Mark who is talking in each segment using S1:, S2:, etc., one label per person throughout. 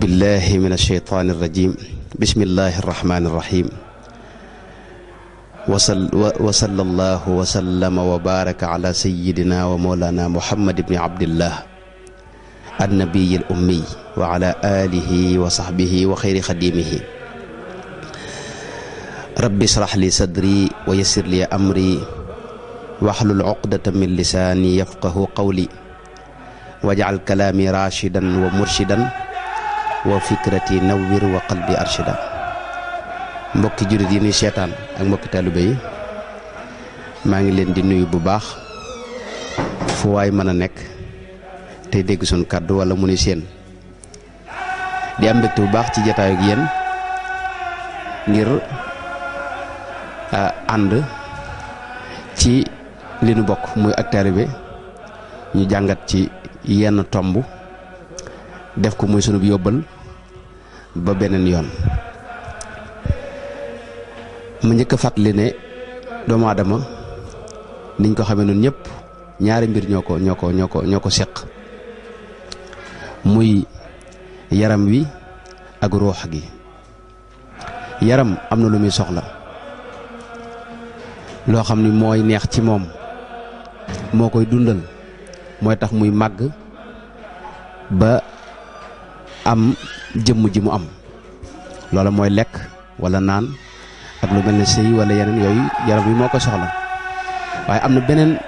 S1: بالله من الشيطان الرجيم بسم الله الرحمن الرحيم وصلى الله وسلم وبارك على سيدنا ومولانا محمد بن عبد الله النبي الأمي وعلى آله وصحبه وخير خديمه رب اشرح لي صدري ويسر لي أمري واحلل عقدة من لساني يفقه قولي واجعل كلامي راشدا ومرشدا وفكرتي نوّر وقلبي أرشدا. mbokki jurit yi ni seetaan ak mbokki taalibe yi maa ngi leen di nuyu bu baax fu waay mën a nekk tey dégg suñu kàddu wala mu ni seen di am mbégte bu baax ci jataay ak yéen ngir ànd ci li nu bokk muy ak taalibe ñu jàngat ci yenn tomb def ko muy sunu yóbbal ba beneen yoon. mu njëkk a fàttali ne doomu aadama niñ ko xamee noonu ñëpp ñaari mbir ñoo ko seq muy yaram wi ak ruux gi. yaram am na lu muy soxla loo xam ni mooy neex ci moom moo koy dundal mooy tax muy màgg ba am jëmm ji mu am loola mooy lekk walla naan ak lu mel ne sëy wala yeneen yooyu yaram wi moo ko soxla waaye am na beneen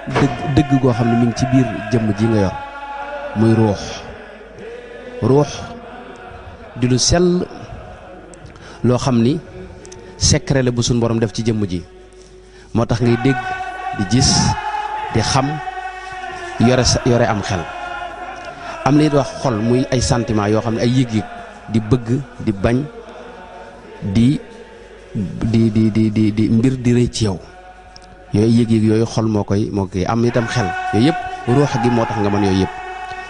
S1: dëgg goo xam ne mi ngi ci biir jëmm ji nga yor muy ruux di lu sell loo xam ni secret la bu suñ borom def ci jëmm ji moo tax ngay dégg di gis di xam yore am xel. am na it wax xol muy ay sentiment yoo xam ne ay yëg-yëg di bëgg di bañ di mbir di rëy ci yow yooyu yëg-yëg yooyu xol moo koy am itam xel yooyu yëpp ruux gi moo tax nga mën yooyu yëpp.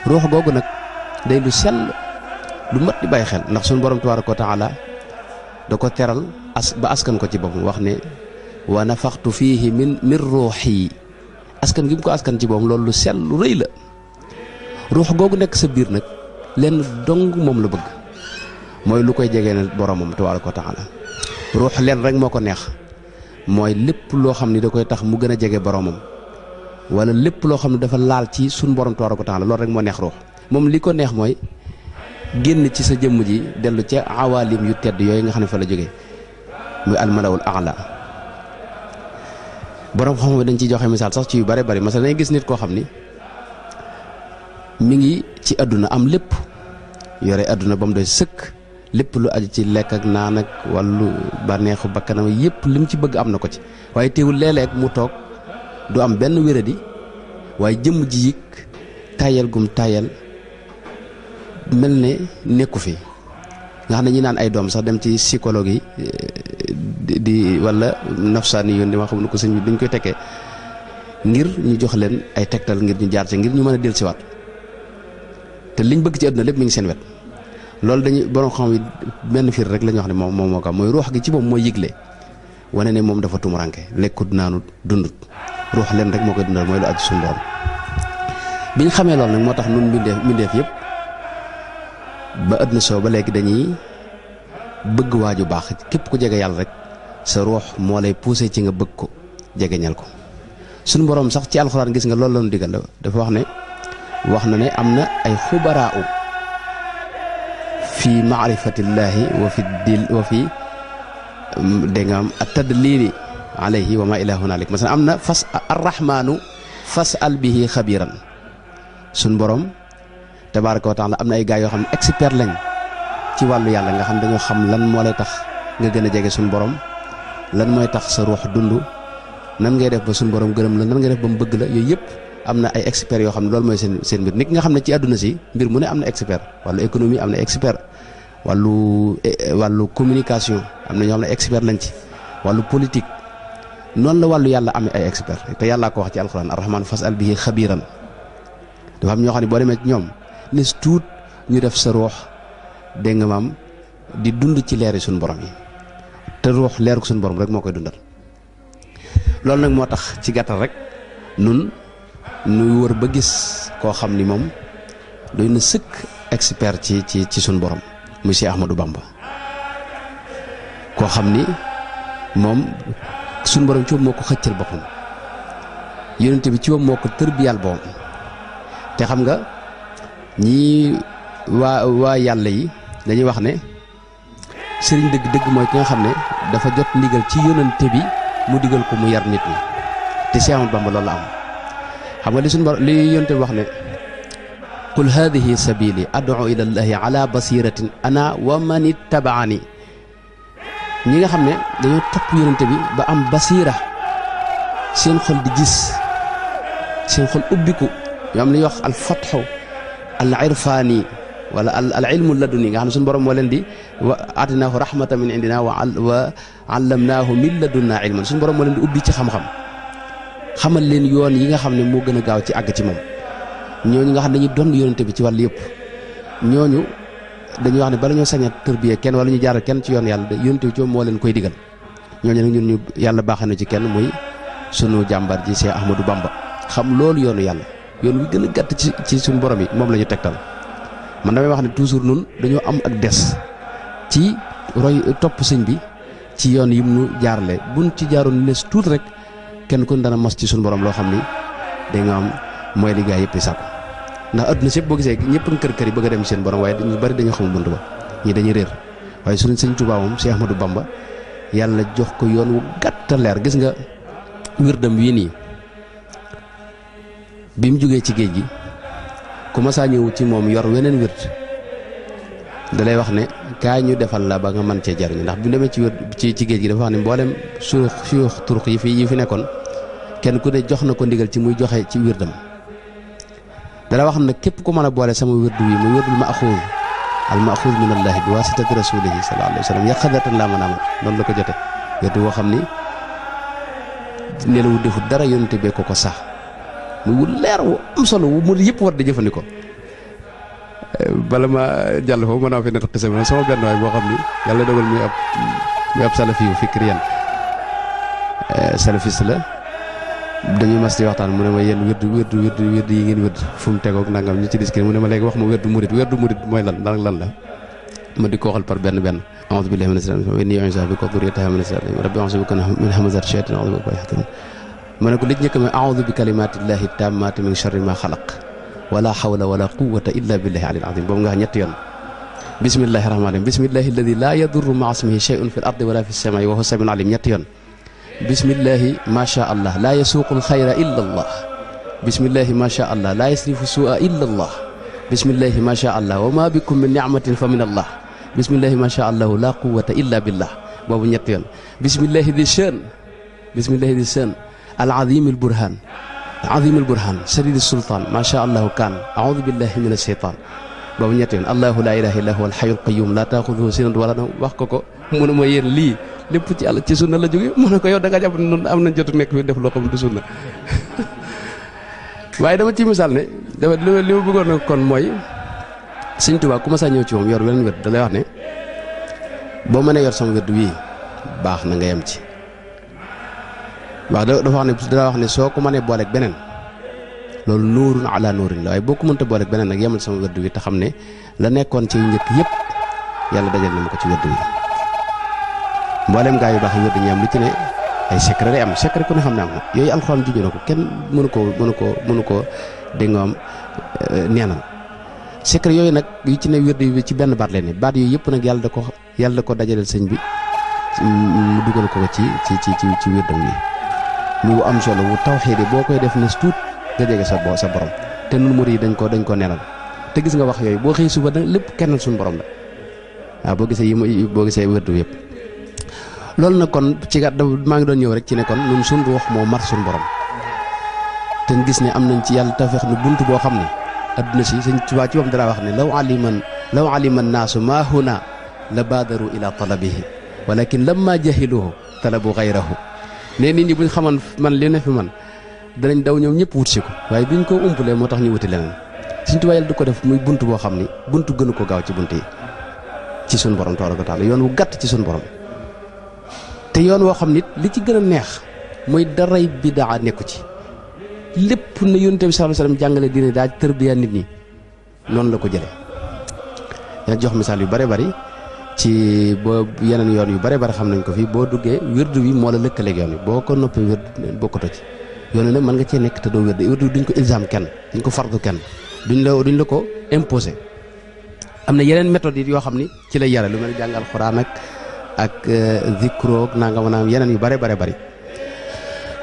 S1: ruux googu nag day lu sell lu mat di bàyyi xel ndax suñu borom tabaaraka wa taala da ko teral ba askan ko ci boppam wax ne wa nafaxtu fiihi min ruuxi askan gi mu ko askan ci boppam loolu lu sell lu rëy la. ruux googu nekk sa biir nag lenn dong moom la bëgg mooy lu koy jegee na boromam tabaaraka wa taala. ruux leen rek moo ko neex mooy lépp loo xam ni da koy tax mu gën a jege boromam wala lépp loo xam ne dafa laal ci suñ borom tabaaraka wa taala loolu rek moo neex ruux moom li ko neex mooy génn ci sa jëmm ji dellu ca awaalim yu tedd yooyu nga xam ne fa la jógee muy almalawul aala. borom xam-xam dañ ciy joxe misaal sax ci yu bare bari masal dañuy gis nit koo xam ni mi ngi ci àdduna am lépp yore àdduna ba mu doy sëkk lépp lu aju ci lekk ak naan ak wàllu bànneexu bakkanam yëpp lim ci bëgg am na ko ci waaye teewul léeg-léeg mu toog du am benn wéradi waaye jëmm ji yëg tayal gum tayal mel ne nekku fi nga xam ne ñi naan ay doom sax dem ci psychologue yi di wala nafsaani yoon di ma xam ne ko sëñ bi dañ koy tekkee ngir ñu jox leen ay tegtal ngir ñu jaar ci ngir ñu mën a dellusiwaat te liñ bëgg ci àdduna lépp mi ngi seen wet. loolu dañuy borom xam yi benn fiir rek la ñu wax ne moom moo ko mooy ruux gi ci moom mooy yëgle wane ne moom dafa tumuranke lekkut naanut dundut ruux leen rek moo koy dundal mooy lu aju suñu doom. biñ xamee loolu nag moo tax nun mbindeef yëpp ba àdduna soo ba léegi dañuy bëgg waaju baax képp ku jege yàlla rek sa ruux moo lay poussé ci nga bëgg ko jegeñal ko. suñu borom sax ci alxuraan gis nga loolu la ñu digal dafa wax na ne am na ay xubaraaw fi maarifatillaahi wa fi dégg nga am at-tadliili alayhi wa ma ilaa hunaalik masalan am na arrahmaanu fas'al bihi xabiiran suñ borom tabaaraka wa taala am na ay gaay yoo xam ne expert lañ ci wàllu yàlla nga xam dañoo xam lan moo lay tax nga gën a jege suñ borom lan mooy tax sa ruux dund nan ngay def ba suñ borom gërëm la nan ngay def ba mu bëgg la yooyu yëpp am na ay experts yoo xam ne loolu mooy seen mbir nit nga xam ne ci àdduna si mbir mu ne am na expert wàllu économie am na expert wàllu communication am na ñoo xam ne expert lañ ci wàllu politique noonu la wàllu yàlla amee ay expert te yàllaa ko wax ci alxuraan arrahmaan fas'al bihi xabiiran dafa am ñoo xam ne boo demee ci ñoom nes tuut ñu def sa ruux dégg nga maam di dund ci leeri suñu borom yi te ruux leeru suñu borom rek moo koy dundal. loolu nag moo tax ci gàttal rek nun nuy wër ba gis koo xam ni moom doy na sëkk expert ci suñu borom muy Cheikh Ahmadou Bamba koo xam ni moom suñu borom ci moom moo ko xëccal boppam yonent bi ci moom moo ko tërbiyal boppam te xam nga ñii waa yàlla yi dañuy wax ne sëriñ dëgg-dëgg mooy ki nga xam ne dafa jot ndigal ci yonent bi mu digal ko mu yar nit ñi te Cheikh Ahmadou Bamba loolu la am xam nga li suñu borom li yonent bi wax ne qul hadihi sabili ad'u ila llahi ala basiratin ana wa man ittabaani ñi nga xam ne dañoo topp yonent bi ba am basira seen xol di gis seen xol ubbiku yoo am li ñuy wax al fatxu al irfaani wala al ilmu laduni nga xam ne suñu borom moo leen di wa atinaahu rahmatan min indina wa allamnaahu min ladunna ilman suñu borom moo leen di ubbi ci xam-xam xamal leen yoon yi nga xam ne moo gën a gaaw ci àgg ci moom ñooñu nga xam ne dañuy doon yonent bi ci wàll yëpp ñooñu dañuy wax ne bala ñoo sañ a tërbiye kenn wala ñu jaaral kenn ci yoon yàlla yonent bi ci moo leen koy digal ñooñu nag ñun ñu yàlla baaxee na ci kenn muy sunu jàmbar ji Cheikh Ahmadou Bamba xam loolu yoonu yàlla yoon wi gën a gàtt ci suñu borom yi moom la ñu tegtal man damay wax ne toujours nun dañoo am ak des ci roy topp sëñ bi ci yoon yim nu jaarale buñ ci jaaroon nes tuut rek kenn ku ne dana mos ci suñu borom loo xam ni da nga am mooy li gaa yëpp di sàkku ndax adduna si yëpp boo gisee ñëpp nga kër yi bëgg a dem seen borom waaye ñu bari dañoo xamul bunt ba ñii dañuy réer waaye suñu sëñ Tuubaa moom Cheikh Ahmadou Bamba yàlla jox ko yoon wu gàtt leer gis nga wirdam wii nii bi mu jógee ci géej gi ku ma saa ñëw ci moom yor weneen wird dalay wax ne kaay ñu defal la ba nga mën cee jariñu ndax bi mu demee ci wird ci géej gi dafa wax ne mboolem suyux turux yi fi nekkoon kenn ku ne jox na ko ndigal ci muy joxe ci wirdam dala wax nag képp ku mën a boole sama wirdu wi muy wirdul maxuuz al maxuuz min allahi bi wasitati rasulihi sallallahu alayhi wa sallam yaqadatan laa mën a amal loolu la ko jote wirdu boo xam ni nelawu defut dara yonente bee ko sax muy wu leer wu am solo wu mu yëpp war di jëfandikoo bala ma jàll foofu mën naa fi net xisa bi sama benn waay boo xam ni yàlla dogal muy ab salafi yu fikriyan salafiste la dañuy mas di waxtaan mu ne ma yéen wirdu yi ngeen wirdu fu mu tegoog nangam ñu ci discuter mu ne ma léegi wax ma wirdu murid mooy lan la ma di ko waxal par benn a'uuzu billahi mina shaytaani rajiim wa innii u'iizuhaa bika wa dhurriyyatahaa mina shaytaani rajiim rabbi a'uuzu bika min hamazaati shaytaani wa a'uuzu bika an yahduruun ma ne ko li ci njëkk ma a'uuzu bi kalimaatillaahi taammaati min sharri maa xalaq wala hawla wala quwwata illa billahi al-'aliyyil 'aziim boobu nga xam ñetti yoon bismillahi rahmaani rahiim bismillahi alladi laa yadurru ma'a ismihi shay'un fil ardi wala fis samaa'i wa huwa as-samii'ul 'aliim ñetti yoon bismillahi macha allah laa yasuuqul xayra illa allah bismillahi macha allah laa yasrifu suu'a illa allah bismillahi macha allah wa ma bikum min ni'matin fa min allah bismillahi macha allah laa quwwata illa billah boobu ñetti yoon bismillahi di shan al azim al burhan sadid sultaan macha allah kaan a'uudu billahi min ash-shaytaan boobu ñetti yoon allahu laa ilaha illa huwa al hayyul qayyum laa taaxuduhu sinatun wala nawm wax ko mu ne ma yéen lii lépp ci yàlla ci sunna la jógee mu ne ko yow da nga jàpp ne noonu am nañ jotu nekk fi def loo xam du sunna waaye dama ci misaal ne li ma bëggoon na kon mooy Sëñ Tuubaa ku ma saa ñëw ci moom yor weneen wér da lay wax ne boo mënee yor sama wér wii baax na nga yem ci dafa wax ne soo ko mënee booleeg beneen loolu nuurun ala nuurin la waaye boo ko mënta booleeg beneen nag yemal sama wér wi te xam ne la nekkoon ci njëkk yëpp yàlla dajal na ma ko ci wér wi mboolem gaa yu baax yi wér ñam li ci ne ay secret day am secret ku ne xam ne am na yooyu alxuraan juñu na ko kenn mënu ko dégg nga am neenal secret yooyu nag yu ci ne wér bi ci benn baat leen baat yooyu yëpp nag yàlla da ko dajaleel sëñ bi mu dugal ko ci wérdam wi mu am solo wu tawxiid boo koy def ne tuut nga jege sa borom te nun murid yi dañ ko neenal te gis nga wax yooyu boo xëy suba nag lépp kennal suñu borom la waaw boo gisee wérdu yëpp loolu nag kon ci gat maa ngi doon ñëw rek ci ne kon ñun suñ ruux moo mar suñu borom te gis ne am nañ ci yàlla tawfeex ne bunt boo xam ne adduna si Sëñ Tuubaa ci moom dara wax ne law alima naasu maa huna la baadaru ila talabihi walakin lamma jahiluhu talabu gayrahu ne nit ñi buñ xamoon man li ne fi man danañ daw ñoom ñëpp wut si ko waaye biñ ko umpalee moo tax ñu wuti leneen Sëñ Tuubaa yàlla du ko def muy bunt boo xam ni bunt gënu ko gaaw ci bunt yi ci suñu borom tabaaraka wa taala yoon wu gàtt ci suñu borom te yoon woo xam nit li ci gën a neex mooy daray bidaa nekku ci lépp na Yonent bi sallallahu alayhi wasallam jàngale diine daa tërbiya nit ñi noonu la ko jële yaa jox misaal yu bare bari ci boo yeneen yoon yu bare bari xam nañ ko fii boo duggee wirdu bi moo la lëkkaleeg yoon wi boo ko noppee wirdu bokkatoo ci yoon nag mën nga cee nekk te doo wirdu duñ ko ilzam kenn duñ ko fardu kenn duñ la ko imposé. am na yeneen méthodes yi yoo xam ni ci lay yare lu mel ni jàng alxuraan ak zikroog nangam naam yeneen yu bare bari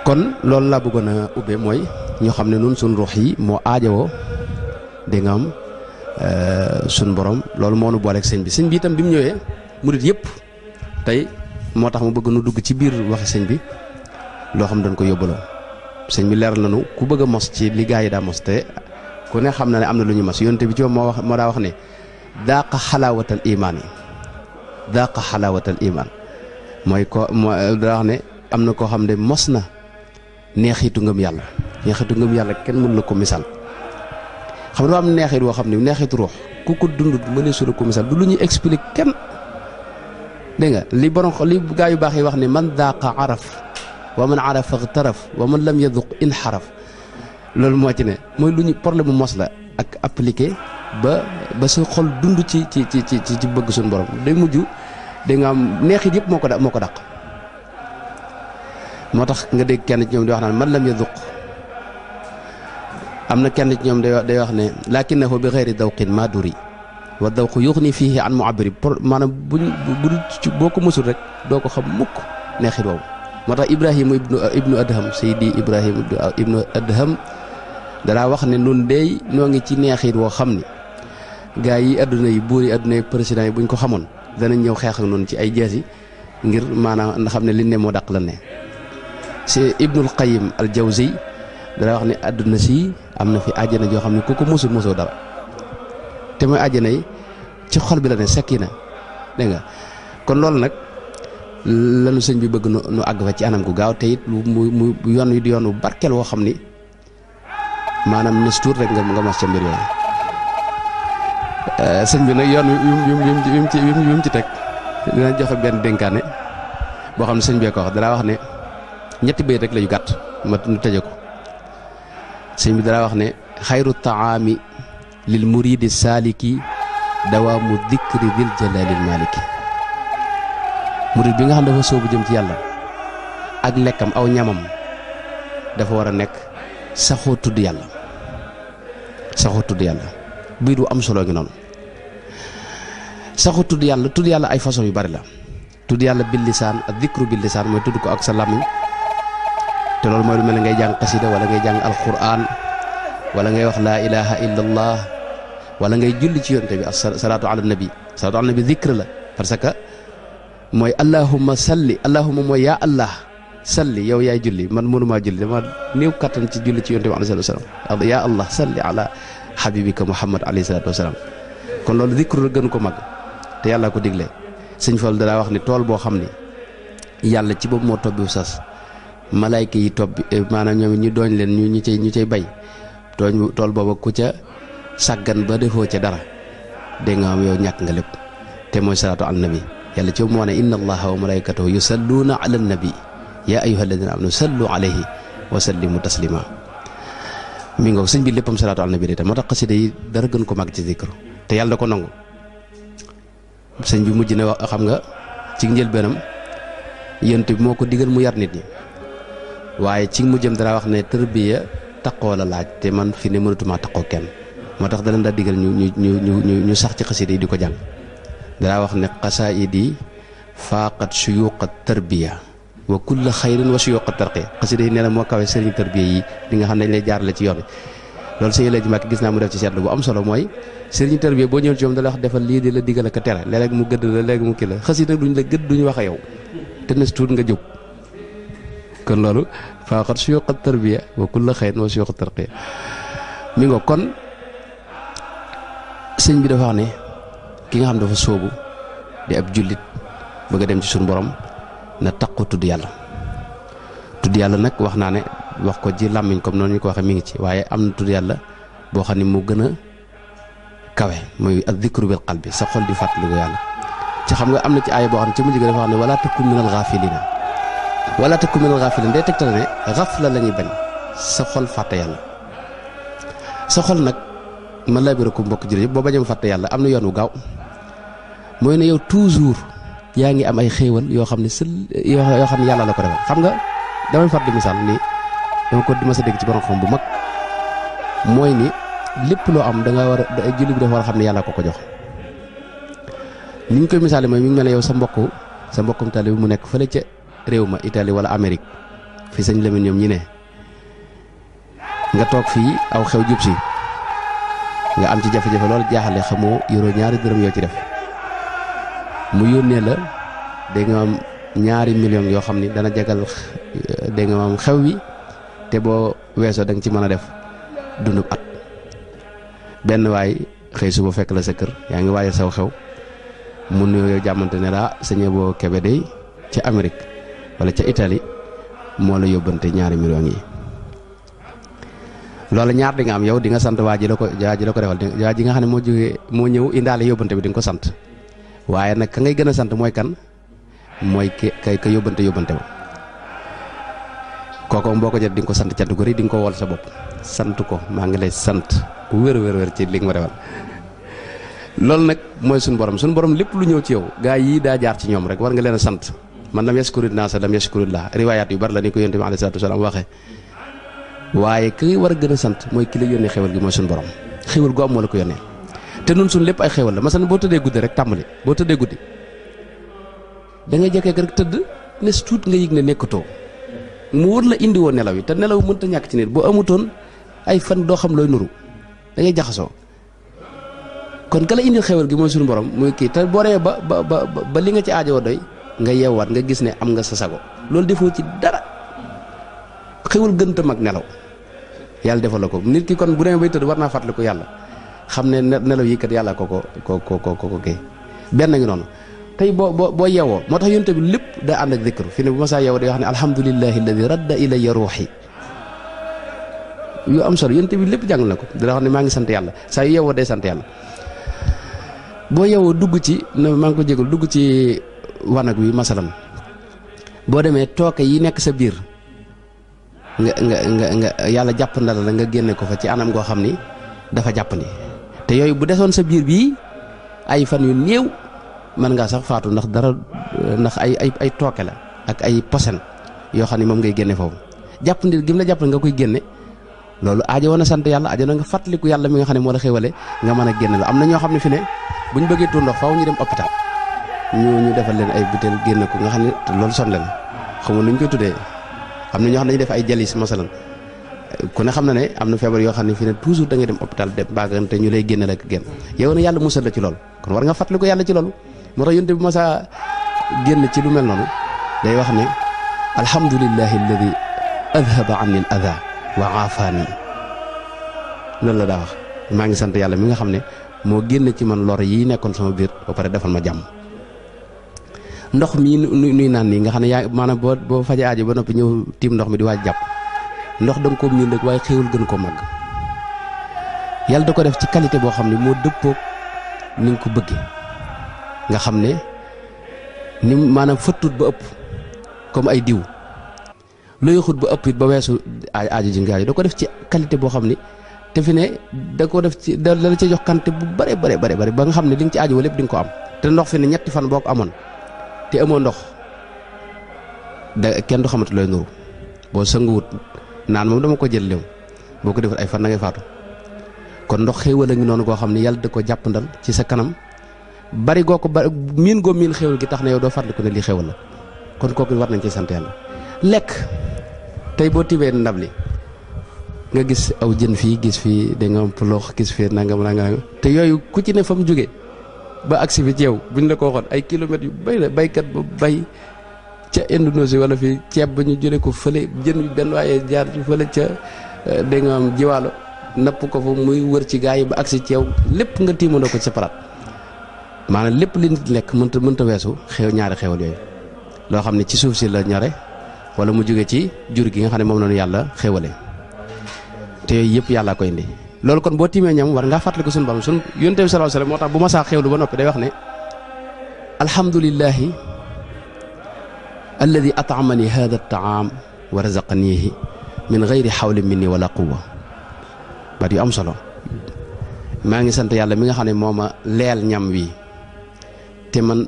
S1: kon loolu laa bëggoon a ubbee mooy ñoo xam ne nun suñ ruux yi moo aajowoo dégg nga am suñ borom loolu moo nu booleeg sëñ bi itam bi mu ñëwee murit yëpp tey moo tax mu bëgg nu dugg ci biir waxi sëñ bi loo xam dañ ko yóbbaloo sëñ bi leeral nañu ku bëgg a mos ci li gaa yi daa mos te ku ne xam na ne am na lu ñu mos yonte bi ci moo daa wax ne daaqa xalaawatal imaan yi daaqa xalaawatal imaan mooy ko daa wax ne am na koo xam ne mos na neexitu ngëm yàlla kenn mënu la ko misaal xam nga am neexit woo xam ne neexitu ruux ku ko dund mënee su la ko misaal du lu ñuy expliquer kenn dégg nga li borom li gaa yu baax yi wax ne man daaqa araf wa man arafa xtaraf wa man lam yaduq inxaraf loolu moo ci ne mooy lu ñu problème mu mos la ak appliqué ba sa xol dund ci bëgg suñu borom day mujj da nga am neexit yëpp moo ko dàq moo tax nga dégg kenn ci ñoom di wax naan man lam yaduq am na kenn ci ñoom day wax ne lakinnahu bi xeyri dawqin ma duri wa dawqu yuxni fihi an mu'abbiri maanaam boo ko mësul rek doo ko xam mukk neexit woowu moo tax Ibrahima ibnu Adham Seydi Ibrahima ibnu Adham danaa wax ne nun dey noo ngi ci neexit woo xam ni gaa yi adduna yi buur yi adduna yi président yi buñ ko xamoon danañ ñëw xeex ak noonu ci ay jeesi ngir maanaam nga xam ne liñ ne moo dàq la ne si Ibnul Qayyim al Jawzi danaa wax ne adduna si am na fi àjjana joo xam ne ku ko mosul mosoo dara te mooy àjjana yi ci xol bi la ne sakina dégg nga kon loolu nag lanu sëñ bi bëgg nu àgg fa ci anam gu gaaw te it mu yoon wi di yoon wu barkeel woo xam ni maanaam nes tuut rek nga mas ca mbir yooyu sëñ bi nag yoon wi mu ci teg dina joxe benn dénkaane boo xam ne sëñ bee ko wax danaa wax ne ñetti bayit rek la yu gàtt ma nu tëje ko sëñ bi danaa wax ne xayru taami lil muridi saaliki dawaamu dikri dil jalaalil maliki murid bi nga xam dafa soobu jëm ci yàlla ak lekkam aw ñamam dafa war a nekk saxoo tudd yàlla bii du am solo ngi noonu saxoo tudd yàlla ay façon yu bari la tudd yàlla bil lisaan ak dikru bil lisaan mooy tudd ko ak sa làmmiñ te loolu mooy lu mel ne ngay jàng xasida wala ngay jàng alquran wala ngay wax laa ilaha illallah wala ngay julli ci yonte bi salaatu ala nabi dikr la parce que mooy allahumma salli allahumma mooy yaa allah salli yow yaay julli man mënumaa julli dama néew kattan ci julli ci yonte bi alayhi salaatu wasalaam yaa allah salli ala habibika muhammad alayhi salaatu wasalaam kon loolu dikru la gën ko mag te yàlla ko digle sëñ Fall dalaa wax ni tool boo xam ni yàlla ci boobu moo tobbiwu sas malaayka yi tobbi maanaam ñoom ñu dooñ leen ñu cay bay tool booba ku ca sàggan ba defoo ca dara dégg nga am yow ñàkk nga lépp te mooy salaatu ala nabi yàlla ci moo ne inna allaha wa malaikatahu yusalluuna ala nabi yaa ayyuha alladina amanu sallu alayhi wa sallimu taslima mi nga sëñ bi léppam salaatu ala nabi de te moo tax xasida yi dara gën ko mag ci zikr te yàlla da ko nangu sëñ bi mujj na wax xam nga ci njëlbeenam yent bi moo ko digal mu yar nit ñi waaye ci mujjam dara wax ne tërbiya taqoo la laaj te man fi ne mënatuma taqoo kenn moo tax dana daa digal ñu sax ci xasida yi di ko jàng danaa wax ne xasaayid yi faaqat suyuqa tarbiya wa kulla xayrin wa suyuqa tarqiya xasida yi nee na moo kawe sëriñ tarbiya yi li nga xam ne dañ lay jaarale ci yoon wi loolu sëñ Elaaji Mbàkke gis naa mu def ci seetlu bu am solo mooy sëriñ tarbiya boo ñëw ci moom da la wax defal lii di la digal ak a tere léeg-léeg mu gëdd la léegi mu kii la xasida duñ la gëdd duñu wax a yow te nes tuut nga jóg kon loolu faaqat suyuqa tarbiya wa kulla xayrin wa suyuqa tarqiya mi nga kon sëñ bi dafa wax ne ki nga xam dafa sóobu di ab jullit bëgg a dem ci suñu borom na taqu tudd yàlla nag wax naa ne wax ko ji làmmiñ comme noonu ñu ko waxee mi ngi ci waaye am na tudd yàlla boo xam ne moo gën a kawe mooy ak dikru bil qalbi sa xol di fàttaliku yàlla ci xam nga am na ci aaya boo xam ne ci mujj ga dafa wax ne wala takun minal gaafiliin day tegtal ne xafla la ñuy bañ sa xol fàtte yàlla sa xol nag man laa biir ko mbokk jërëjëf boo bañee fàtte yàlla am na yoon wu gaaw mooy ne yow toujours yaa ngi am ay xéewal yoo xam ne yoo xam ne yàlla la ko defal. xam nga damay far di misaal ni dama ko di ma sa dégg ci borom xam bu mag mooy ni lépp loo am da nga war a julli bi dafa war a xam ne yàlla ko jox. ni ñu koy misaale mooy mi ngi mel ne yow sa mbokkum taalibe mu nekk fële ca réew ma Italie wala Amérique fi sëñ Lamine ñoom ñi ne nga toog fii aw xew jub si nga am ci jafe-jafe loolu jaaxale xamoo yoroo ñaari dërëm yoo ci def mu yónnee la dégg nga am ñaari millions yoo xam ni dana jagal dégg nga am xew wi te boo weesoo da nga ci mën a def dundub at. benn waay xëy suba fekk la sa kër yaa ngi waajal saw xew mu nuyoo yow jàmmante ne la sëñ boo Kébé day ca Amérique wala ca Italie moo la yóbbante ñaari millions yi. loolu ñaar di nga am yow di nga sant waa ji la ko defal waa ji nga xam ne moo ñëw indaale yóbbante bi di nga ko sant waaye nag ka ngay gën a sant mooy kan mooy ka yóbbante ba kooku boo ko jot di nga ko sant cant gu rëy di nga ko wol sa bopp sant ko maa ngi lay sant bu wér ci li nga ma defal. loolu nag mooy suñu borom lépp lu ñëw ci yow gaa yii daa jaar ci ñoom rek war nga leen a sant man lam yashkuri naasa lam yashkurillah riwaayaat yu bari la ni ko yonent bi alayhi salaatu wasalaam waxee. waaye ki war a gën a sant mooy ki la yónnee xewal gi mooy suñu borom xewal gu am moo la ko yónnee te nun suñ lépp ay xewal la masalan boo tëddee guddi rek tàmbali boo tëddee guddi da ngay jekkee rek tëdd ne tuut nga yëg ne nekkatoo mu wër la indi woon nelaw yi te nelaw mënta ñàkk ci nit boo amutoon ay fan doo xam looy nuru da ngay jaxasoo kon ka la indil xewal gi mooy suñu borom muy kii te boo demee ba li nga ci aajowoo doy nga yeewaat nga gis ne am nga sa sago loolu defoo ci dara xewal gën ta mag nelaw yàlla defal la ko nit ki kon bu demee bay tëdd war naa fàttaliku yàlla xam ne nelaw yi kat yàlla ko kii benn ngi noonu tey boo yeewoo moo tax yonte bi lépp daa ànd ak dikr fi ne bu ma saa yeewoo day wax ne alhamdulillahi alladi radda ilayya ruuxi yu am solo yonte bi lépp jàng na ko dina wax ne maa ngi sant yàlla saa yu yeewoo day sant yàlla. boo yeewoo dugg ci maa ngi ko jégal dugg ci wanag wi masalan boo demee tooke yi nekk sa biir nga yàlla jàppandal la nga génne ko fa ci anam goo xam ni dafa jàppandi te yooyu bu desoon sa biir bii ay fan yu néew mën ngaa sax faatu ndax ay tooke la ak ay posen yoo xam ne moom ngay génne foofu jàppandi gi mu la jàppandi nga koy génne loolu aajo woon a sant yàlla aajo na nga fàttaliku yàlla mi nga xam ne moo la xéwale nga mën a génne la am na ñoo xam ne fi ne bu ñu bëggee tuur ndox faaw ñu dem hôpital ñu defal leen ay butéel génne ko nga xam ne te loolu son leen xam nga nu ñu koy tuddee am na ñoo xam ne dañuy def ay jalis masalan ku ne xam na ne am na feebar yoo xam ne fi ne toujours da ngay dem hôpital dem baagante ñu lay génne la ak génn yow na yàlla musal la ci loolu kon war nga fàttaliku yàlla ci loolu moo tax yonte bi masa génn ci lu mel noonu day wax ne alhamdulillahi alladi adhaba anni al adha wa aafaani loolu la daa wax maa ngi sant yàlla mi nga xam ne moo génn ci man lor yi nekkoon sama biir ba pare defal ma jàmm ndox mii nuy naan nii nga xam ne yaa maanaam boo faje aajo ba noppi ñëw tiim ndox mi di waaj jàpp ndox da nga koo miin rek waaye xéewal gën koo màgg yàlla da ko def ci qualité boo xam ne moo dëppoog ni nga ko bëggee nga xam ne ni maanaam fëttut ba ëpp comme ay diw looy xut ba ëpp it ba weesu aajo ji nga da ko def ci qualité boo xam ni te fi ne da ko def ci da la ci jox quantité bu bare ba nga xam ne li nga ci aajo lépp di nga ko am te ndox fi ne ñetti fan boo ko amoon te amoo ndox da kenn du xamante looy nuru boo sënguwut naan moom dama ko jël léew boo ko defal ay fan na ngay faatu kon ndox xéewal a ngi noonu koo xam ne yàlla da ko jàppandal ci sa kanam bari goo ko bari miin goo miin xéewal gi tax na yow doo fàttaliku ne lii xéewal la kon kooku war nañ ci sant yàlla lekk tey boo tibee ndab li nga gis aw jën fii gis fii da nga am puloox gis fii nangam te yooyu ku ci ne fa mu jógee ba agsi fi ci yow buñ la ko waxoon ay kilomètres yu bay la baykat ba bay ca Indonésie wala fii ceeb ba ñu jëlee ko fële jën bi benn waaye jaar ci fële ca da nga am jiwaalo napp ko fa muy wër ci gaa yi ba agsi ci yow lépp nga tiimandoo ko ci sa palaat maanaam lépp li nit lekk mënta weesu ñaari xewal yooyu loo xam ne ci suuf si la ñore wala mu jóge ci jur gi nga xam ne moom noonu yàlla xéwale te yooyu yëpp yàllaa koy indi loolu kon boo tiimee ñam war ngaa fàttaliku suñu borom suñu yonent bi sallallahu alayhi wasallam moo tax bu ma saa xewlu ba noppi day wax ne alhamdulillahi alladi at'amani hada at-ta'am wa razaqanihi min ghayri hawlin minni wala quwwa baat yu am solo maa ngi sant yàlla mi nga xam ne moo ma leel ñam wi te man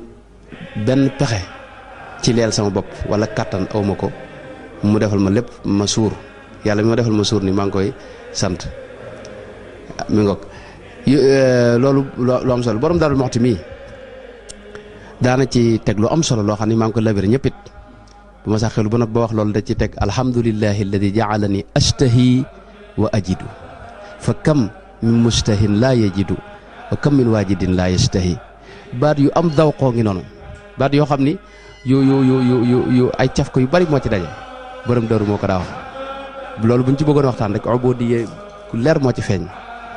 S1: benn pexe ci leel sama bopp wala kàttan awma ko mu defal ma lépp ma suur yàlla mi ma defal ma suur ni maa ngi koy sant mi ngoog loolu lu am solo borom Daaru Muxti mii daana ci teg lu am solo loo xam ne maa ngi ko labir ñëpp it bu ma sax xelu ba nag ba wax loolu da ci teg alhamdulillahi alladi jaalani ashtahi wa ajidu fa kam min mustahin laa yajidu wa kam min waajidin laa yastahi baat yu am daw koo ngi noonu baat yoo xam ni yu ay caf ko yu bari moo ci daje borom Daaru moo ko daa wax loolu bu ñu ci bëggoon waxtaan rek ubudiyya ku leer moo ci feeñ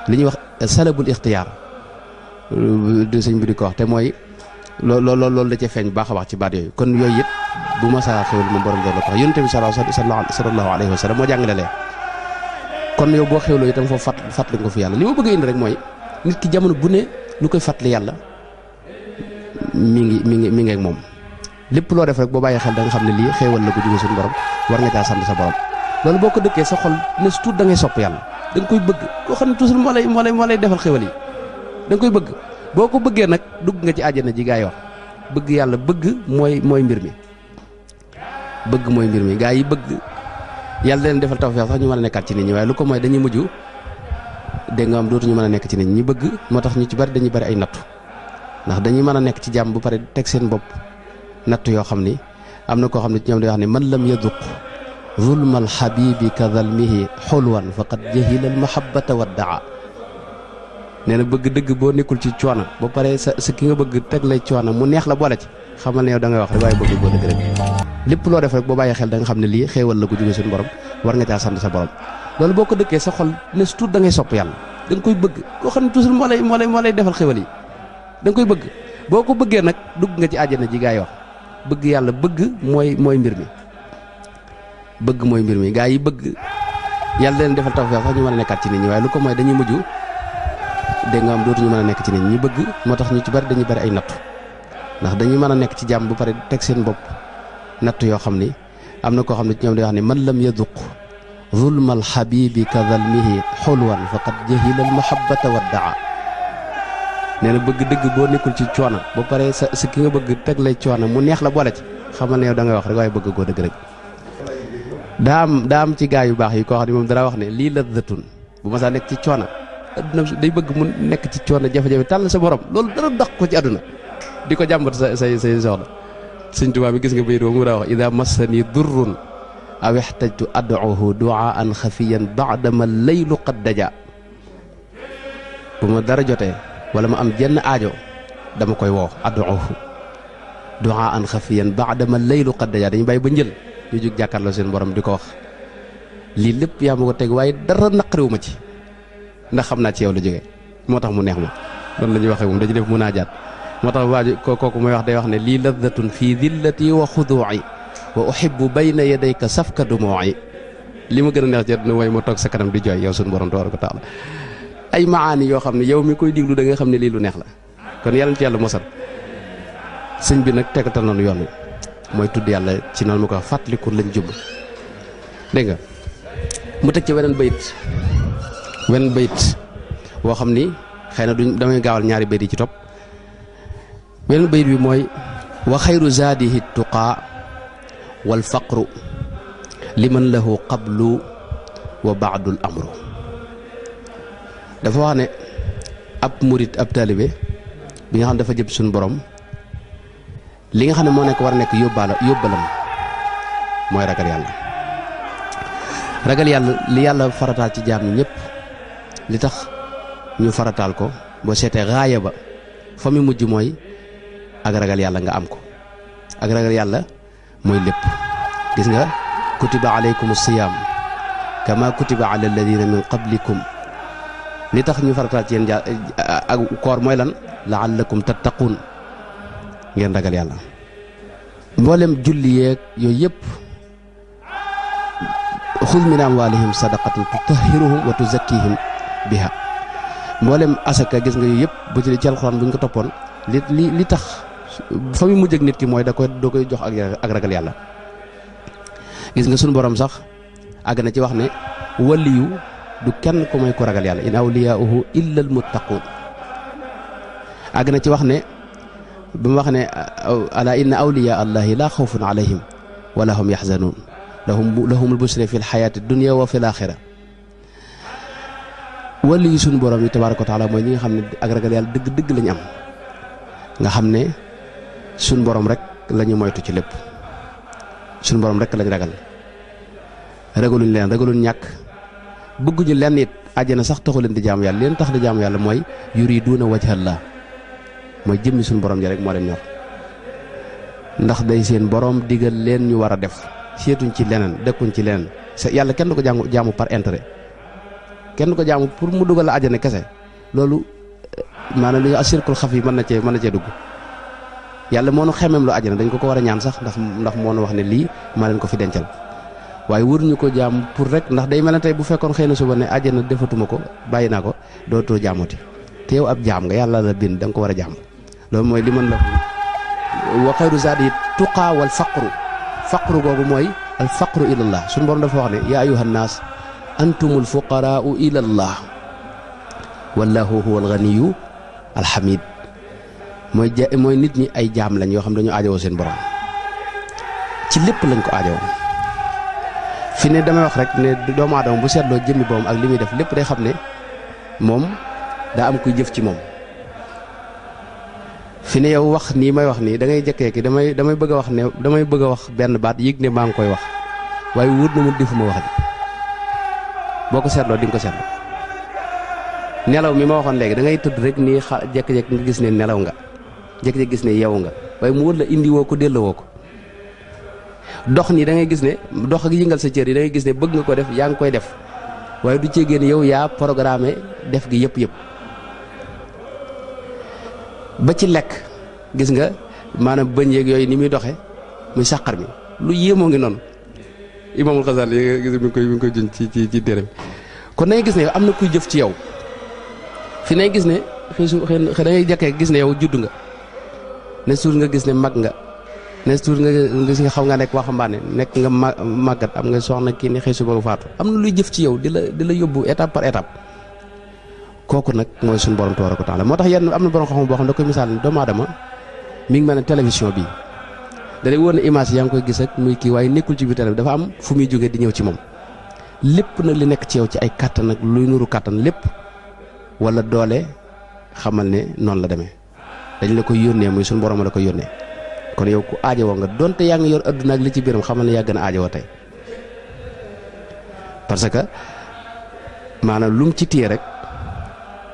S1: li ñuy wax salabul ixtiyaar di sëñ bi di ko wax te mooy loolu da cee feeñ baax a baax ci baat yooyu kon yooyu it bu ma saa xewal moom borom Daaru la ko wax yonent bi sallallahu alayhi wa sallam moo jàngale lee kon yow boo xewloo itam foofu fàttali nga ko fi yàlla li ma bëgg a indi rek mooy nit ki jamono bu ne lu koy fàttali yàlla mi ngi ak moom lépp loo def rek boo bàyyi xel da nga xam ne lii xéewal la ko jóge suñu borom war nga caa sant sa borom loolu boo ko dëkkee sa xol ne su tuut da ngay sopp yàlla da nga koy bëgg koo xam ne toujours moo lay defal xéewal yi da nga koy bëgg boo ko bëggee nag dugg nga ci àjjana ji gaa yi wax bëgg yàlla bëgg mooy mbir mi bëgg mooy mbir mi gaa yi bëgg yàlla leen defal tawfeex sax ñu mën a nekkaat ci nit ñi waaye lu ko mooy dañuy mujj dégg nga am dootuñu mën a nekk ci nit ñi bëgg moo tax ñu ci bari dañuy bari ay nattu ndax dañuy mën a nekk ci jàmm bu pare teg seen bopp nattu yoo xam ni am na koo xam ne ci ñoom day wax ne man lam yaduq zulmal habibi ka zalmihi xulwan faqad jahila al mahabbata waddaa nee na bëgg dëgg boo nekkul ci coono ba pare sa ki nga bëgg teg lay coono mu neex la boole ci xamal ne yow da ngay wax rek waaye bëgg boo dëgg rek lépp loo def rek boo bàyyi xel da nga xam ne lii xéewal la ko jóge suñu borom war nga caa sant sa borom loolu boo ko dëkkee sa xol ne su tuut da ngay sopp yàlla da nga koy bëgg koo xam ne toujours moo lay defal xéewal yi da nga koy bëgg boo ko bëggee nag dugg nga ci àjjana ji gaa yi wax bëgg yàlla bëgg mooy mbir mi bëgg mooy mbir mi gaa yi bëgg yàlla leen defal tawfeex sax ñu mën a nekkaat ci nit ñi waaye lu ko mooy dañuy mujj dégg nga am dootuñu mën a nekk ci nit ñi bëgg moo tax ñu ci bari dañuy bari ay nattu ndax dañuy mën a nekk ci jàmm bu pare teg seen bopp nattu yoo xam ni am na koo xam ne ci ñoom day wax ne man lam yaduq zulmal habibi ka zalmihi xulwan faqad jahila al mahabbata waddaa nee na bëgg dëgg boo nekkul ci coono ba pare sa ki nga bëgg teg lay coono mu neex la boole ci xamal ne yow da ngay wax rek waaye bëgg koo dëgg rek daa am ci gaa yu baax yi koo xam ne moom dara wax ne lii lazzatun bu ma saa nekk ci coono adduna day bëgg mu nekk ci coono jafe-jafe tàll sa borom loolu dara dox ko ci adduna di ko jàmbat say soxla Sëñ Tuubaa bi gis nga bayit mu daa wax ida massani durrun aw ihtajtu ad'uhu du'aan xafiyan ba'dama laylu qad daja bu ma dara jotee wala ma am jenn aajo dama koy woo ad'uhu du'aan xafiyan ba'dama laylu qad daja dañu bàyyi ba njël ñu jóg jàkkaarloo seen borom di ko wax lii lépp yaa ma ko teg waaye dara naqariwu ma ci ndax xam naa ci yow la jógee moo tax mu neex ma loolu la ñuy waxee moom dañu def munaajaat moo tax waa ji kooku mooy wax day wax ne lii ladatun fii dillati wa xuduu'i wa uhibbu bayna yadayka safka dumuu'i li ma gën a neex ci àdduna mooy ma toog sa kanam di jooy yow suñu borom tabaaraka wa taala ay maani yoo xam ne yow mi koy diglu da nga xam ne lii lu neex la kon yàlla ci yàlla mosal sëñ bi nag tegatal nañu yoon wi mooy tudd yàlla ci noonu ma ko wax fàttaliku lañ jublu dégg nga mu teg ci weneen bayit boo xam ni xëy na duñ damay gaawal ñaari bayit yi ci topp beneen bayit bi mooy wa xayru zaadihi tuqaa wal faqru liman lahu qablu wa baadul amru dafa wax ne ab murit ab taalibe bi nga xam ne dafa jëm suñu borom li nga xam ne moo nekk war a nekk yóbbalam mooy ragal yàlla li yàlla farataal ci jaam ñi ñëpp li tax ñu farataal ko boo seetee raaya ba fa mu mujj mooy ak ragal yàlla nga am ko ak ragal yàlla mooy lépp gis nga kutiba alaykum siyaam kama kutiba ala alladina min qablikum li tax ñu farataal ci yéen ak koor mooy lan laallakum tattaquun ngeen ragal yàlla mboolem julli yeeg yooyu yëpp xud min amwalihim sadaqatan tutahhiruhum wa tuzakkihim biha mboolem asaka gis nga yooyu yëpp bu ci alxuraan bu ñu ko toppoon li tax fa mu mujj ak nit ki mooy doo koy jox ak ragal yàlla gis nga sunu borom sax àgg na ci wax ne waliyu du kenn ku may ko ragal yàlla in awliyauhu illa al muttaquun àgg na ci wax ne bi mu wax ne ala inna awliya allahi la xawfun alayhim wala hum yaxzanuun lahumul busra fi lxayaati dunia wa fi l axira wali yi suñu borom yi tabaaraka wa taala mooy ñi nga xam ne ak ragal yàlla dëgg-dëgg lañu am nga xam ne suñu borom rek la ñu moytu ci lépp suñu borom rek lañ ragal ragaluñ leen ragaluñ ñàkk bëgguñu lenn it àjjana sax taxu leen di jaamu yàlla leen tax di jaamu yàlla mooy yuriduuna wajhallah mooy jëmmi suñu borom ji rek moo leen ñor ndax day seen borom digal leen ñu war a def seetuñ ci leneen dëkkuñ ci leneen yàlla kenn du ko jaamu par intérêt kenn du ko jaamu pour mu dugal la àjjana kese loolu maanaam li asirkul xaf yi mën na cee dugg yàlla moo nu xemeem lu àjjana dañ ko war a ñaan sax ndax moo nu wax ne lii maa leen ko fi dencal waaye waruñu ko jaam pour rek ndax day mel ne tey bu fekkoon xëy na suba ne àjjana defatuma ko bàyyi naa ko dootoo jaamuti te yow ab jaam nga yàlla la bind da nga ko war a jaam loolu mooy li mën la wa xayru zaadi tuqaa wal faqru googu mooy al faqru ilallah suñu borom dafa wax ne yaa ayuha nnaas antumul fuqaraau ilallah wallahu huwa alganiyu alhamid mooy nit ñi ay jaam lañ yoo xam dañu aajowoo seen borom ci lépp lañ ko aajowoo fi ne damay wax rek ne doomu aadama bu seetloo jëmmi boom ak li muy def lépp day xam ne moom daa am kuy jëf ci moom fi ne yow wax nii may wax nii da ngay jëkkee ki damay bëgg a wax ne damay bëgg a wax benn baat yëg ne maa ngi koy wax waaye wóor na mu defuma wax di boo ko seetloo di nga ko seetloo nelaw mi ma waxoon léegi da ngay tëdd rek nii jekk-jekk nga gis ne nelaw nga jekk-jekk gis ne yeewu nga waaye mu wóor la indi woo ko delloo ko dox nii da ngay gis ne dox ak yëngal sa cër yi da ngay gis ne bëgg nga ko def yaa ngi koy def waaye du cee génn yow yaa programmé def gi yëpp ba ci lekk gis nga maanaam bëñ yeeg yooyu ni muy doxe muy sàqar mi lu yéemoo ngi noonu Imaamul Xasaali gis mi ngi koy jun ci téere kon da ngay gis ne yow am na kuy jëf ci yow fi nay gis ne xëy da ngay jekkee gis ne yow judd nga ne suur nga gis ne mag nga ne suur nga gis nga xaw nga nekk waxambaane nekk nga màggat am nga soxna kii ni xëy suba nga faatu am na luy jëf ci yow di la yóbbu étape par étape kooku nag mooy suñu borom tabaaraka wa taala moo tax yenn am na borom xam-xam boo xam ne da koy misaal ne doomu aadama mi ngi mel ne télévision bii da lay wóor ne image yaa ngi koy gis ak muy kii waaye nekkul ci biir télé bi dafa am fu muy jógee di ñëw ci moom lépp nag li nekk ci yow ci ay kàttan ak luy nuru kàttan lépp wala doole xamal ne noonu la demee dañ la koy yónnee muy suñu borom la koy yónnee kon yow ku aajowoo nga donte yaa ngi yor adduna ak li ci biiram xamal ne yaa gën a aajowoo tey parce que maanaam lu mu ci téye rek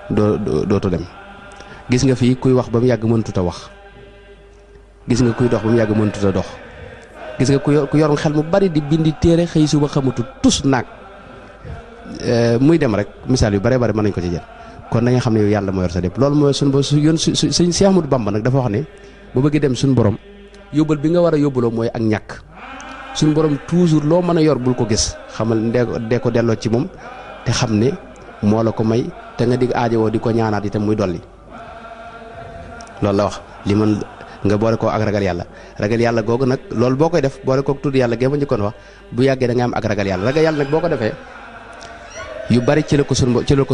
S1: dootu dem gis nga fii kuy wax ba mu yàgg mënutut a wax gis nga kuy dox ba mu yàgg mënutut a dox gis nga ku yor xel mu bari di bindi téere xëy suba xamatut tus naag muy dem rek misaal yu bare bari mën nañ ko ci jël kon da nga xam ne yow yàlla moo yor sa lépp loolu mooy suñu sëñ Cheikh Ahmadou Bamba nag dafa wax ne bu bëggee dem suñu borom yóbbal bi nga war a yóbbaloo mooy ak ñàkk suñu borom toujours loo mën a yor bul ko gis xamal dee ko delloo ci moom te xam ne moo la ko may te nga dig aajowoo di ko ñaanaat itam muy dolli loolu la wax li man nga boole koo ak ragal yàlla googu nag loolu boo koy def boole kook tudd yàlla gee ma njëkkoon wax bu yàggee da nga am ak ragal yàlla nag boo ko defee yu bari ci la ko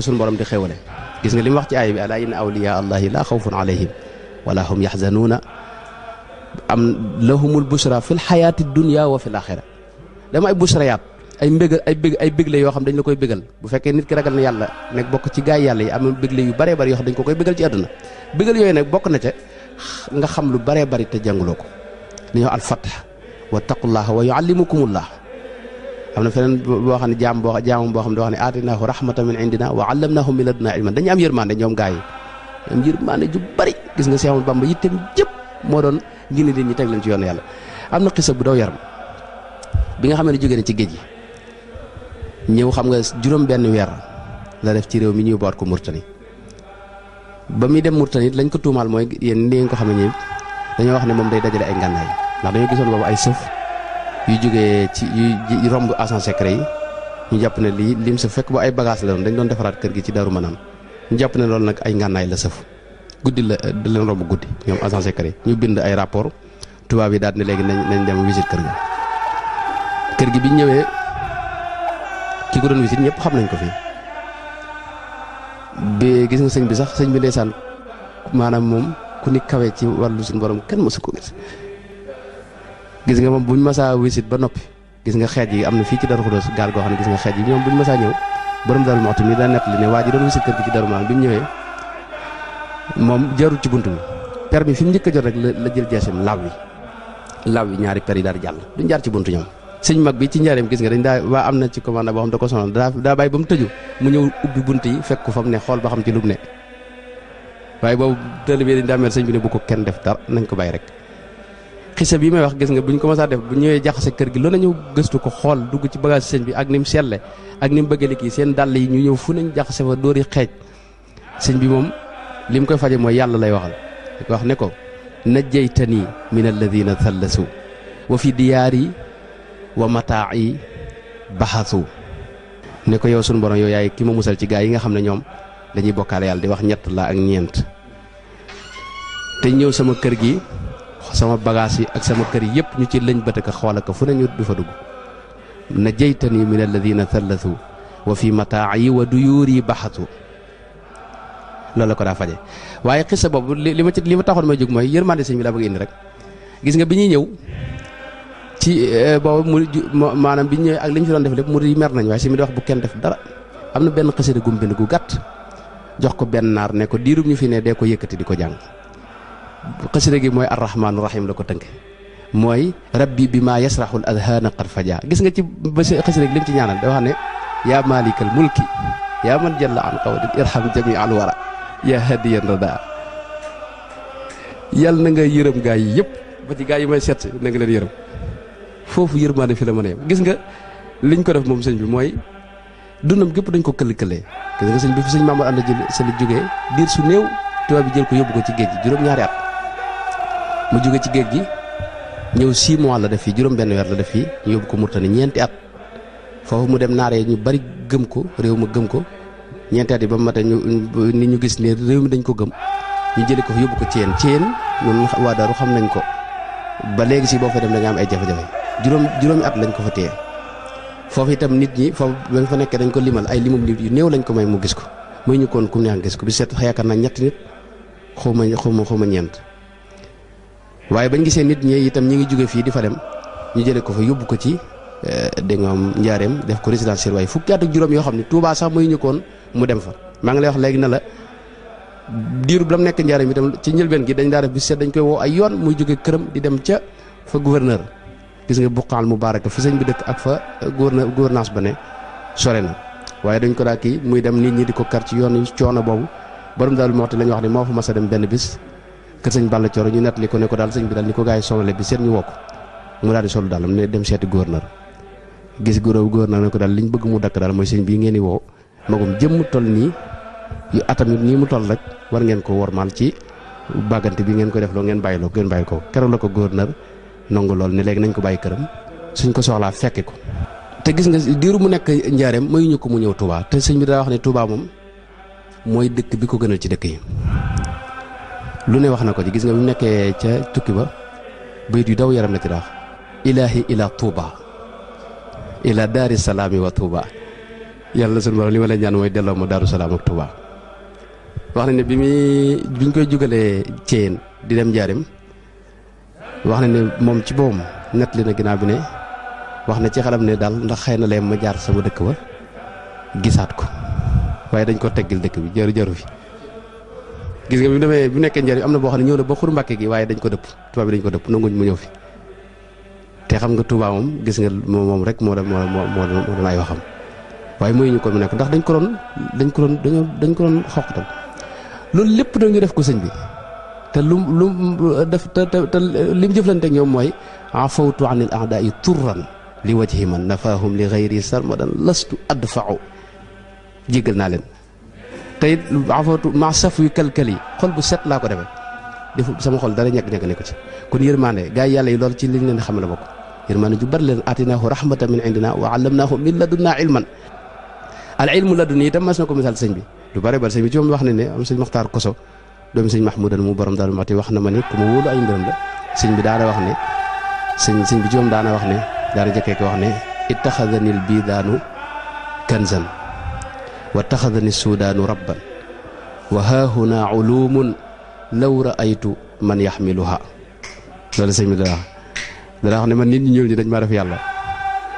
S1: suñu borom di xéwale gis nga li mu wax ci aaya bi alaa inna awliyaa allahi laa xawfun alayhim wala hum yaxzanuuna am lahumul busra fil xayaati dunya wa fil axira dama ay busrayaat ay bégle yoo xam dañ la koy bégal bu fekkee nit ki ragal na yàlla nekk bokk ci gaay yàlla yi am bégle yu baree bari yoo xam dañ ko koy bégal ci àdduna bégal yooyu nag bokk na ca nga xam lu baree bari te jànguloo ko li ñuy wax alfath wattaqullaha wa yuallimukumullah am na feneen boo xam ne jaamam boo xam ne wax ne aatinaahu rahmatan min indina wa allamnaahu min ladunaa ilman dañu am yërmande ñoom gaay yi am yërmande ju bari gis nga Seex Ahmadu Bamba yittem jëpp moo doon ngini nit ñi teg leen ci yoonu yàlla am na xisa bu daw yaram bi nga xam ne jógee na ci géej gi ñëw xam nga juróom benn weer la def ci réew mi ñuy boot ko Murtani ba muy dem Murtani lañ ko tuumaal mooy yéen ni ngeen ko xam ne ñëpp dañoo wax ne moom day dajale ay ngànnaay ndax dañoo gisoon boobu ay sëf yu jógee ci yu romb agent secret yi ñu jàpp ne lii lim sa fekk ba ay bagage la doon dañ doon defaraat kër gi ci Daaru Manaan ñu jàpp ne loolu nag ay ngànnaay la sëf guddi la da leen romb guddi ñoom agent secret yi ñu bind ay rapport tubaab yi daal ne léegi nañ dem visite kër gi bi ñëwee ki ko doon visite ñëpp xam nañ ko fii bi gis nga sëñ bi ndeysaan maanaam moom ku ni kawe ci wàllu suñu borom kenn mësu ko gis nga moom buñ masaa wisit ba noppi gis nga xeej yi am na fii ci Darou Khoudoss gaal goo xam ne gis nga xeej yi ñoom buñ masaa ñëw borom Darou Mouhty mi daa nettali ne waa ji doon wisit kër gi ci Darou Mouhty bi mu ñëwee moom jarul ci bunt bi per bi fi mu njëkk a jot rek la jël jeesam law yi ñaari per yi daal di jàll duñ jaar ci buntu ñoom sëñ mag bi ci njaareem gis nga dañ daa waa am na ci commande boo xam da ko sonal daa bàyyi ba mu tëju mu ñëw ubbi bunt yi fekk ko fa mu ne xool ba xam ci lu mu ne waaye boobu tëli bi dañ daa mel sëñ bi ne bu ko kenn def dara nañ ko bàyyi rek xisa bi may wax gis nga buñ ko mësaa def bu ñëwee jaxase kër gi loolu ñëw gëstu ko xool dugg ci bagage sëñ bi ak ni mu selle ak ni mu bëggee kii seen dàll yi ñu ñëw fu nañ jaxase fa dóori xeej sëñ bi moom li mu koy faje mooy yàlla lay waxal di ko wax ne ko najjaytani min alladina thallasu wa fi diyaari wa mataa'i baxasu ne ko yow sunu borom yow yaay ki ma musal ci gaa yi nga xam ne ñoom dañuy bokkaale yàlla di wax ñett la ak ñeent te ñëw sama kër gi sama bagage yi ak sama kër yëpp ñu ci lëñ bët ak xool ak fu ne ñu du fa dugg najjaytani min alladina thallasu wa fi mataa'i wa duyuuri baxasu loolu la ko daa faje waaye xissa boobu li ma taxoon may jóg mooy yërmande sëñ bi laa bëgg indi rek gis nga bi ñuy ñëw ci boobu maanaam bi ñu ñëwee ak li ñu fi doon def lépp mu di mer nañ waaye sëñ bi di wax bu kenn def dara am na benn xasida gum bind gu gàtt jox ko benn naar ne ko diirub ñu fi ne dee ko yëkkati di ko jàng xasida gi mooy arrahmaanu rahim la ko tënk mooy rabbi bi maa yasraxul adhaana qad faja gis nga ci ba xasida gi lim ci ñaanal da wax ne yaa malikal mulki yaa man jalla an qawdin irham jami al wara yaa hadiyan rada yàlla na nga yërëm gaa yi yëpp ba ci gaa yi may seet na nga leen yërëm foofu yërmaane fi la mën a yem gis nga liñ ko def moom sëñ bi mooy dundam gépp dañ ko këll-këllee gis nga sëñ bi fi sëñ Mamadou Anta Sali jógee diir su néew tubaab bi jël ko yóbbu ko ci géej gi juróom-ñaari at mu jóge ci géej gi ñëw 6 mois la def fii juróom-benn weer la def fii ñu yóbbu ko Murtani ñeenti at foofu mu dem naaree ñu bari gëm ko réew ma gëm ko ñeenti at yi ba mu matee ni ñu gis ne réew mi dañ ko gëm ñu jëlee ko yóbbu ko Thiène ñun waa Daaru xam nañ ko ba léegi si boo fa dem da nga am ay jafe-jafe juróomi at lañ ko fa téye foofu itam nit ñi foofu ba nga fa nekkee dañ ko limal ay limum nit yu néew lañ ko may mu gis ko muy ñu koon ku neex gis ko bi seet yaakaar naa ñetti nit xaw ma ñeent waaye bañ gisee nit ñi itam ñi ngi jóge fii di fa dem ñu jëlee ko fa yóbbu ko ci dégg nga am njaareem def ko résidence surveillée fukki at ak juróom yoo xam ne Touba sax muy ñu koon mu dem fa maa ngi lay wax léegi na la diiru bi la mu nekk njaareem itam ci njëlbeen gi dañ daa def bi seet dañ koy woo ay yoon muy jóge këram di dem ca fa gouverneur gis nga buqaal mubaaraka fi sëñ bi dëkk ak fa gouvernance ba ne sore na waaye dañ ko daa kii muy dem nit ñi di ko kar ci yoon coono boobu borom Darou Mouhty la ñu wax ne moo fa mas a dem benn bis kër sëñ Balla Coro ñu nettali ko ne ko daal sëñ bi daal ni ko gars yi sonale bi seet ñu woo ko mu daal di solu daal ne dem seeti gouverneur gis gouverneur ne ko daal liñ bëgg mu dakk daal mooy sëñ bii ngeen di woo magum jëmm toll nii yu atamit nii mu toll rek war ngeen ko wormaal ci bàggante bi ngeen koy def loo ngeen bàyyi ko keroog la ko gouverneur nangu lool ne léegi nañ ko bàyyi këram suñ ko soxlaa fekke ko te gis nga diiru mu nekk njaareem mayuñu ko mu ñëw Touba te sëñ bi daa wax ne Touba moom mooy dëkk bi ko gënal ci dëkk yi lu ne wax na ko ci gis nga bu nekkee ca tukki ba bayit yu daw yaram la ci daax ilaahi ila Touba ila daari salaami wa Touba yàlla sunu borom li ma lay ñaan mooy delloo ma daaru salaam ak Touba wax na ne biñ koy jugalee Thiène di dem njaareem wax na ne moom ci boppam nett li na ginnaaw bi ne wax na ci xelam ne daal ndax xëy na leen ma jaar sama dëkk ba gisaat ko waaye dañ ko teggil dëkk bi jaru fi gis nga bi mu demee bu nekkee njariñ am na boo xam ne ñëw na ba xuru Mbàkke gi waaye dañ ko dëpp tubaab bi dañ ko dëpp nanguñ mu ñëw fi te xam nga Touba moom gis nga moom rek moo doon ay waxam waaye mooy ñu ko mu nekk ndax dañ ko doon xoqatal loolu lépp dañu def ko sëñ bi te lu def te li mu jëflante ak ñoom mooy afawtu anil a'da'i turran li wajhi man nafahum li ghayri sarmadan lastu adfa'u jéggal naa leen te it afawtu ma saf yu kalkali xol bu set laa ko defee defu sama xol dara ñekk-ñekk ne ko ci kon yërmaande gaa yi yàlla yi loolu ci liñ leen xam la bokk yërmaande ju bari leen atinaahu rahmatan min indina wa allamnaahu min ladunna ilman al ilmu ladunni itam mas na ko misaal sëñ bi lu bari bari sëñ bi ci moom wax ne am sëñ Maxtaar Koso doomi sëñ Mahmoudan mu borom Darou Mouhty wax na ma ni ku ma wóolu ay mbiram la sëñ bi daana wax ne sëñ bi ci moom daana wax ne daana jëkkee ko wax ne ittaxadanil bidaanu kanzan wa taxadani suudaanu rabban wa haahuna ulumun law raaytu man yaxmiluha loolu sëñ bi dana wax ne man nit ñi ñuul ñi dañ ma def yàlla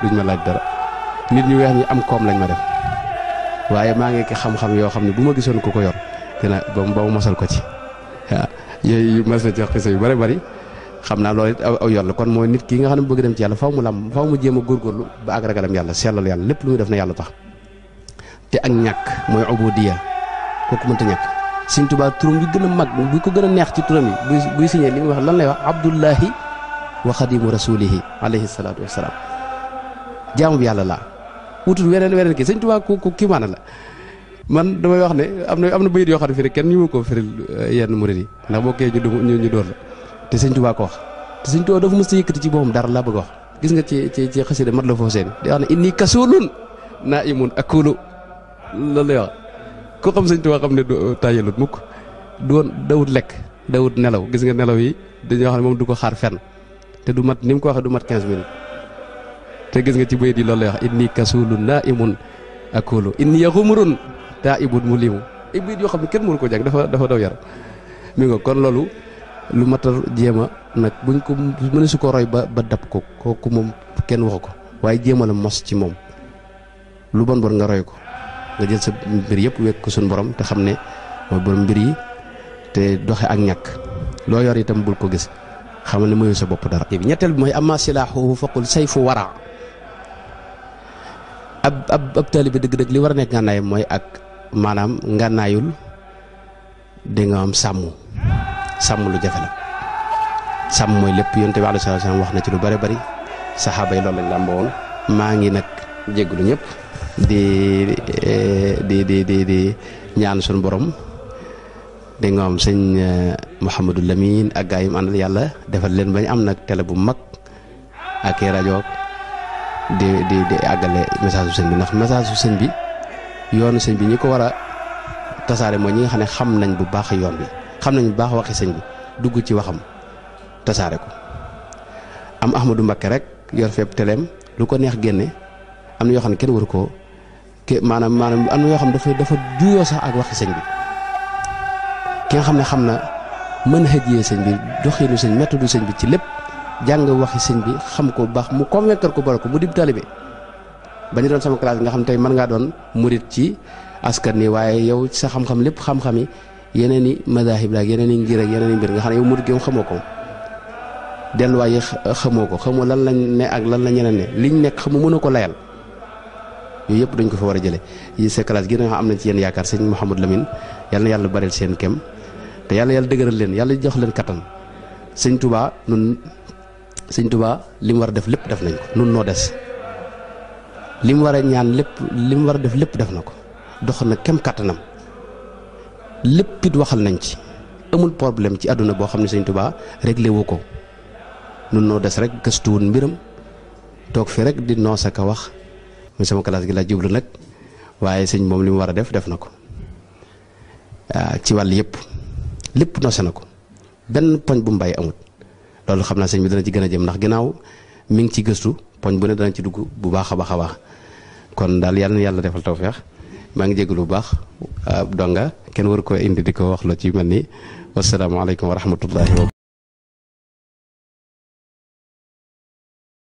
S1: duñ ma laaj dara nit ñu weex ñi am koom lañ ma def waaye maa ngi ki xam-xam yoo xam ne bu ma gisoon ku ko yor dina ba mu mosal ko ci waaw yooyu mas na ci xisa yu bari bari xam naa loolu it aw yoon la kon mooy nit ki nga xam ne bëgg dem ci yàlla faw mu jéem a góorgóorlu ba ak ragalam yàlla sellal yàlla lépp lu muy def na yàlla tax te ak ñàkk mooy ubudiya kooku mënta ñàkk Sëñ Tuubaa turam bi gën a mag bu ko gën a neex ci turam yi buy signé li muy wax lan lay wax abdullahi wa xadimu rasulihi alayhi salaatu wassalaam jaamu bi yàlla laa wutul weneen kii Sëñ Tuubaa ku kii maana la man damay wax ne am na bayit yoo xam ne fii rek kenn ñu ma koo firil yenn murid yi ndax boo kee ñu door la te Sëñ Tuubaa ko wax te Sëñ Tuubaa dafa mës a yëkkati ci boppam dara laa bëgg wax gis nga ci xasida mat la foofu seen di wax ne inni kasulun naimun akulu loolu lay wax ku xam Sëñ Tuubaa xam ne du tàyyalut mukk dawut lekk dawut nelaw gis nga nelaw yi dañuy wax ne moom du ko xaar fenn te du mat ni mu ko waxee du mat 15 minutes te gis nga ci bayit yi loolu lay wax inni kasulun naimun akulu inni yaxumurun taibun mulimu ay bayit yoo xam ne kenn mënu ko jàng dafa daw yaram mi nga kon loolu lu mat a jéem a nag buñ ko mën su ko roy ba dab ko kooku moom kenn waxu ko waaye jéema la mos ci moom lu bon nga roy ko nga jël sa mbir yëpp wekk ko suñu borom te xam ne mooy borom mbir yi te doxe ak ñàkk loo yor itam bul ko gis xamal ne mayu sa bopp dara bi ñetteel bi mooy amma silaahu faqul sayfu wara ab taalibe dëgg-dëgg li war a nekk ngànnaayam mooy ak maanaam ngànnaayul da nga am sàmm lu jafe la sàmm mooy lépp yonent bi alayhi salaam wax na ci lu bari bari saxaaba yi loolu lañ làmboo woon maa ngi nag jéggulu ñëpp di ñaan suñu borom da nga am sëñ Mouhamadou Lamine ak gaa yi mu àndal yàlla defal leen bañ am nag télé bu mag ak i rajo di àggale message su sëñ bi ndax message su sëñ bi yoonu sëñ bi ñi ko war a tasaare mooy ñi nga xam ne xam nañ bu baax yoon bi xam nañ bu baax waxi sëñ bi dugg ci waxam tasaare ko am Ahmadou Mbakke rek yor fépp teleem lu ko neex génne am na yoo xam ne kenn waru koo maanaam am na yoo xam ne dafa juyoo sax ak waxi sëñ bi ki nga xam ne xam na mën xëjee sëñ bi doxinu sëñ méthode sëñ bi ci lépp jàng waxi sëñ bi xam ko baax mu convaincre ko boole ko mu dib taalibe bañu doon sama classe bi nga xam tey mën ngaa doon murit ci askan ni waaye yow sa xam-xam lépp xam-xami yeneen i madahib la ak yeneen i ngir ak yeneen i mbir nga xam ne yow murit gi xamoo ko delluwaay yi xamoo lan lañ ne ak lan la ñeneen ne liñ nekk xamu mënu ko layal yooyu yëpp dañ ko fa war a jële yi sa classe gi nga xam am nañ ci yéen yaakaar sëñ Mouhamadou Lamine yal na yàlla bareel seen kem te yàlla dëgëral leen yàlla jox leen kattan sëñ Touba li mu war a def lépp def nañ ko nun noo des li mu war a ñaan lépp li mu war a def lépp def na ko dox na kem kattanam lépp it waxal nañ ci amul problème ci àdduna boo xam ne sëñ Touba réglé wu ko nun noo des rek gëstuwul mbiram toog fi rek di noos ak a wax muy sama classe gi la jublu nag waaye sëñ moom li mu war a def na ko ci wàll yëpp lépp noose na ko benn poñ bu mbay amut loolu xam naa sëñ bi dana ci gën a jëm ndax ginnaaw mi ngi ci gëstu poñ bu ne dana ci dugg bu baax a baax a baax kon daal yàlla na yàlla defal tawfeex maa ngi jégalu bu baax donga kenn waru ko indi di ko wax la ci mel ni wasalaamaaleykum wa rahmatullahi wa